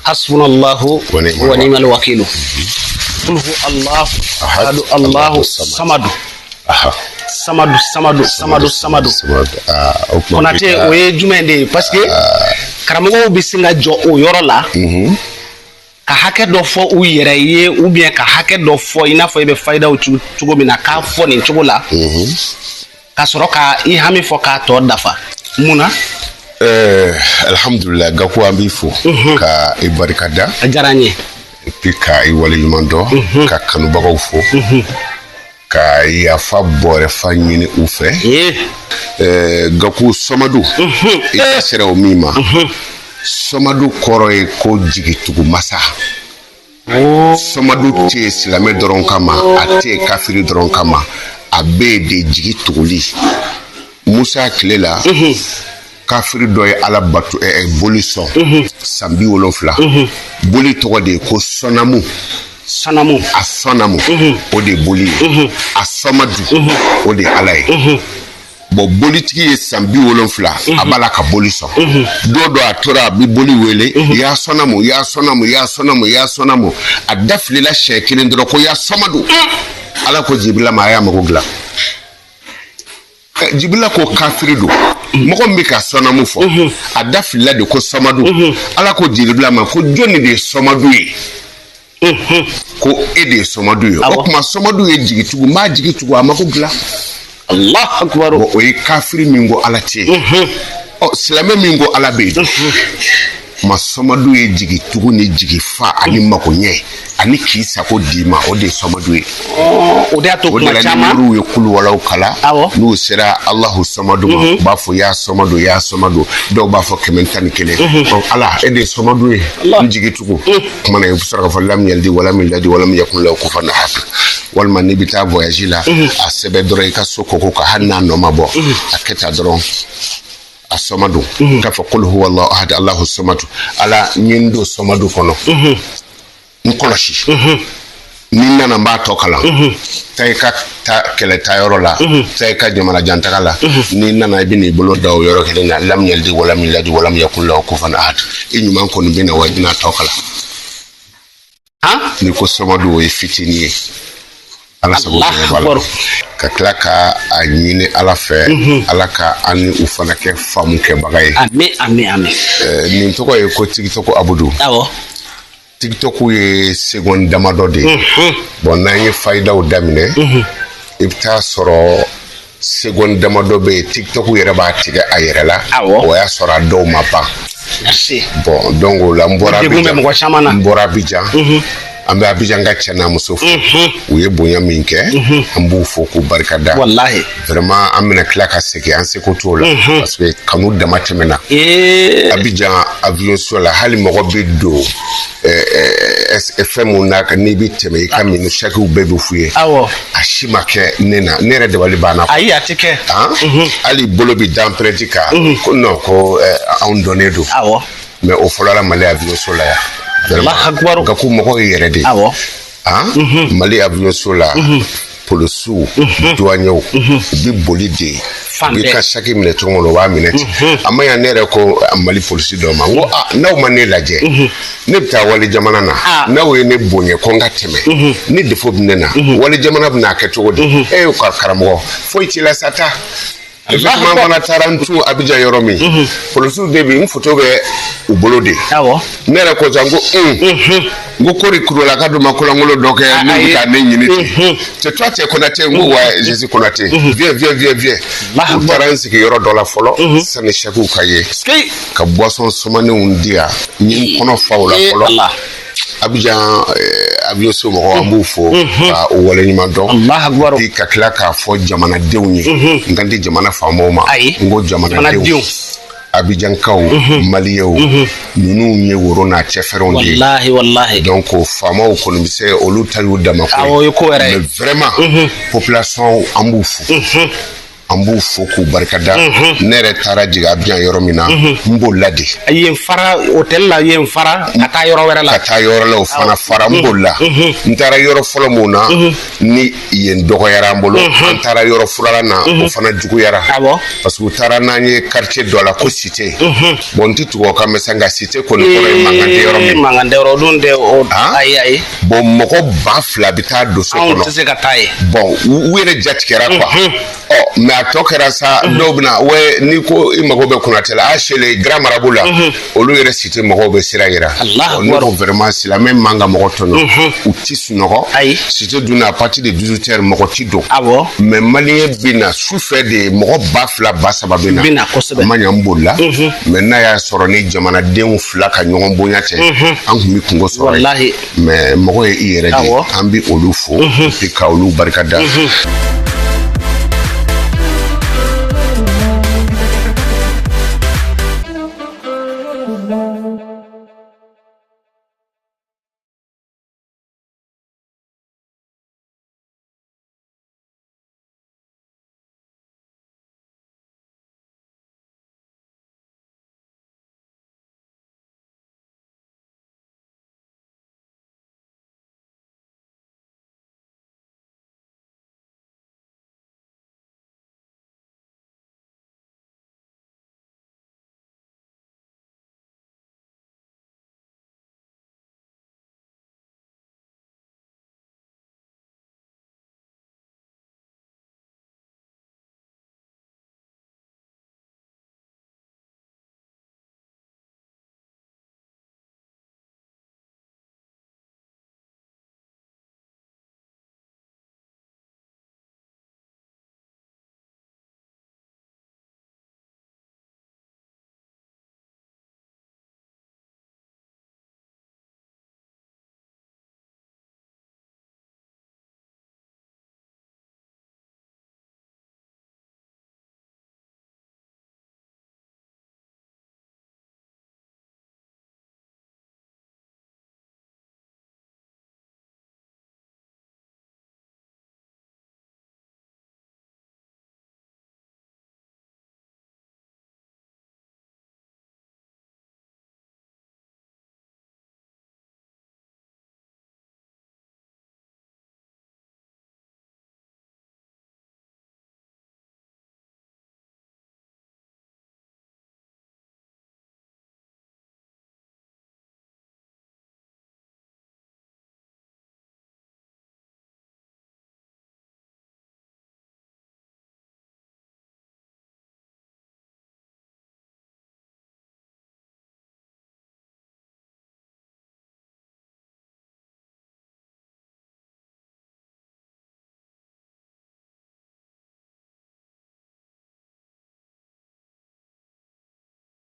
Hasbunallahu wa wa ni'mal wakilu. Qul huwa Allahu Ahad, ahadu Allahu Allahu samad. Samadu. Aha. Samadu, samadu, samadu, samadu. Samadu. Aa, o tuma Konate, o ye jumɛn de ye? Parce que karamɔgɔw bɛ sin ka jɔ o yɔrɔ la ka hakɛ dɔ fɔ u yɛrɛ ye, ou bien ka hakɛ dɔ fɔ i n'a fɔ i bɛ fayidaw cogo min na, k'a fɔ nin cogo la, ka sɔrɔ ka i hami fɔ k'a tɔ dafa. Mun na? Alhamdulilah, Gaku, an b'i fo ka i barika da. A diyara n ye. Et puis ka i waleɲuman dɔn, ka kanubagaw fo, ka yafa bɔrɛ fa ɲini u fɛ. Gaku, Sɔmadu, i ka sera o min ma, Sɔmadu kɔrɔ ye ko jigitugu masa. Sɔmadu tɛ yen silamɛ dɔrɔn kama, a tɛ yen kafiri dɔrɔn kama, a bɛ yen de jigi tuguli. Musa tile la, kafiri dɔ ye Ala bato, boli sɔn san 70. Boli tɔgɔ de ye ko Sɔnamu. Sanamu. A sɔnamu, o de ye boli ye. A sɔmadu, o de ye Ala ye. Bon, bolitigi ye san 70, a b'a la ka boli sɔn. Don dɔ, a tora a bɛ boli wele: ya sɔnamu, ya sɔnamu, ya sɔnamu, ya sɔnamu. A da filila siɲɛ kelen dɔrɔn ko ya sɔmadu. Ala ko Jibila ma: a y'a mago dilan. Jibila ko kafiri don, mɔgɔ min bɛ ka sɔnamu fɔ, a da filila de ko sɔmadu. Ala ko Jibila ma ko jɔnni de ye sɔmadu ye? Ko e de ye sɔmadu ye. O tuma sɔmadu ye jigitugu, n b'a jigi tugu, a mako dilan. Allah akbar. Bon, o ye kafiri min ko Ala tɛ yen. Ɔ, silamɛ min ko Ala bɛ yen, ma sɔmadu ye jigitugu ni jigifa ani makoɲɛ ani k'i sago d'i ma, o de ye sɔmadu ye. O de y'a to O de kuma la ni caman moriw ye kuluwalaw kala, n'u sera Alahu sɔmadu ma, u b'a fɔ ya sɔmadu, ya sɔmadu. Dɔw b'a fɔ 111. Ɔ, Ala, e de ye sɔmadu ye, n jigi tugu. Kuma na, i bɛ sɔrɔ k'a fɔ lam yalidi walam yuladi walam yakun lahu kufuwan ahad. Walima n'i bɛ taa voyage la, a sɛbɛn dɔrɔn i ka so koko kan, hali n'a nɔ ma bɔ, a kɛ tan dɔrɔn, a sɔmadu, k'a fɔ qul huwa Allahu ahad Allahu samadu. Ala, n ye n don sɔmadu kɔnɔ, n kɔlɔsi. Ni n nana, n b'a tɔ kalan. Taa i ka taa kɛlɛ taayɔrɔ la, taa i ka jamana jantaga la, n'i nana, i bɛ n'i bolo da o yɔrɔ kelen na: lam yalidi walam yuladi walam yakun lahu kufuwan ahad. I ɲuman kɔni bɛ na wa, i bɛna tɔ kalan. N'i ko sɔmadu, o ye fitinin ye. Ala sago Allah bɛɛ b'a la. akbar. Ka tila ka a ɲini Ala fɛ, Ala ka an ni u fana kɛ faamu kɛbaga ye. Amin, amin, amin. Nin tɔgɔ ye ko TikTok Abudu. TikTok ye seconde damadɔ de ye. Bon, n'an ye fayidaw daminɛ, i bɛ taa sɔrɔ seconde damadɔ bɛ yen, TikTok yɛrɛ b'a tigɛ a yɛrɛ la. O y'a sɔrɔ a dɔw ma ban. Merci. Bon, donc o la n bɔra Degun bɛ Abidjan. mɔgɔ caman na. N bɔra Abidjan. An bɛ Abidjan ka cɛ n'a muso fo. U ye bonya min kɛ, an b'u fo k'u barika da. Wallahi. Vraiment, an bɛna tila ka segin, an seko t'o la, parce que kanu dama tɛmɛna. Abidjan avion so la, hali mɔgɔ bɛ don fɛn mun na, n'i bɛ tɛmɛ, i ka minnu sakiw bɛɛ bɛ f'u ye. A si ma kɛ ne na, ne yɛrɛ dabali banna. Ayi, a tɛ kɛ. Han, hali bolo bɛ da empreinte kan ko non, ko anw dɔnnen don. Mais o fɔlɔla Mali avion so la yan. Vraiment, Allah akbar. Gaku, mɔgɔw ye yɛrɛ de ye. Han, Mali avion so la, polisiw, douaniers, u bɛ boli de. Fan U b'i bɛɛ. ka saki minɛ cogo min na, u b'a minɛ ten. A ma ɲa, ne yɛrɛ ko Mali polisi dɔ ma, n ko a n'aw ma ne lajɛ, ne bɛ taa wali jamana na, n'aw ye ne bonya ko n ka tɛmɛ, ni défaut bɛ ne na, wali jamana bɛna kɛ cogo di? E y'o ka karamɔgɔ foyi t'i la sa, taa. Effectivement, n fana taara n tu Abidjan yɔrɔ min, polisiw de bi n photo bɛ u bolo de. Ne yɛrɛ ko sa, n ko n ko kori kurulaka dɔ ma kolonkolon dɔ kɛ min bɛ ka ne ɲini ten. C'est toi, tu es Konaté? N ko ouais, je suis Konaté. Viens, viens, viens, viens. U taara n sigi yɔrɔ dɔ la fɔlɔ sani sɛkiw ka ye, ka boisson sumanenw di yan, n ye n kɔnɔ fa o la fɔlɔ. Allah. Abidjan avion so mɔgɔw, an b'u fo ka u waleɲuman dɔn. Allah akbar. Puis ka tila k'a fɔ jamanadenw ye, n kan tɛ jamana faamaw ma, n ko jamanadenw. Jamanadenw. Abidjankaw, Maliyɛnw, ninnu ye woro n'a cɛfɛrɛnw de ye. Wallahi, wallahi. Donc faamaw kɔni bɛ se, olu ta y'u dama ko Awɔ, o ye ko wɛrɛ ye. Mais vraiment, population, an b'u fo. An b'u fo k'u barikada. Ne yɛrɛ taara jigin Abijan yɔrɔ min na, n bolila de. Yen fara hôtel la, yen fara ka taa yɔrɔ wɛrɛ la. Ka taa yɔrɔ la, o fana fara, n bolila. N taara yɔrɔ fɔlɔ mun na, ni yen dɔgɔyara an bolo, an taara yɔrɔ filanan na, o fana juguyara. Parce que u taara n'an ye quartier dɔ la ko Cité. Bon, n tɛ tugu o kan mɛ sa, nka Cité kɔni kɔrɔ ye mankan tɛ yɔrɔ min. Mankan tɛ yɔrɔ o dun tɛ o. Ayi, ayi. Bon, mɔgɔ 2000 bɛ taa don so Anw kɔnɔ. tɛ se ka taa yen. Bon, u yɛrɛ jatigɛra quoi. Ɔ, mais a tɔ kɛra sa, dɔw bɛna wɛ n'i ko i mago bɛ Konatɛ la, a chez les grands marabouts la, olu yɛrɛ Cité mɔgɔw bɛ sira yira. Allah. Ne ko vraiment, silamɛ man ka mɔgɔ tɔɲɔ, u ti sunɔgɔ. Ayi. Cité dun, à partir de 18 heures, mɔgɔ ti don. Mais malien bɛ na su fɛ de, mɔgɔ 2000, 3000 bɛ na. Bɛ na kosɛbɛ. A ma ɲɛ, n bolila. Mais n'a y'a sɔrɔ ni jamanadenw fila ka ɲɔgɔn bonya tɛ, an tun bɛ kungo sɔrɔ yen. Walahi. Mais mɔgɔ ye i yɛrɛ de ye. An bɛ olu fo et puis ka olu barika da.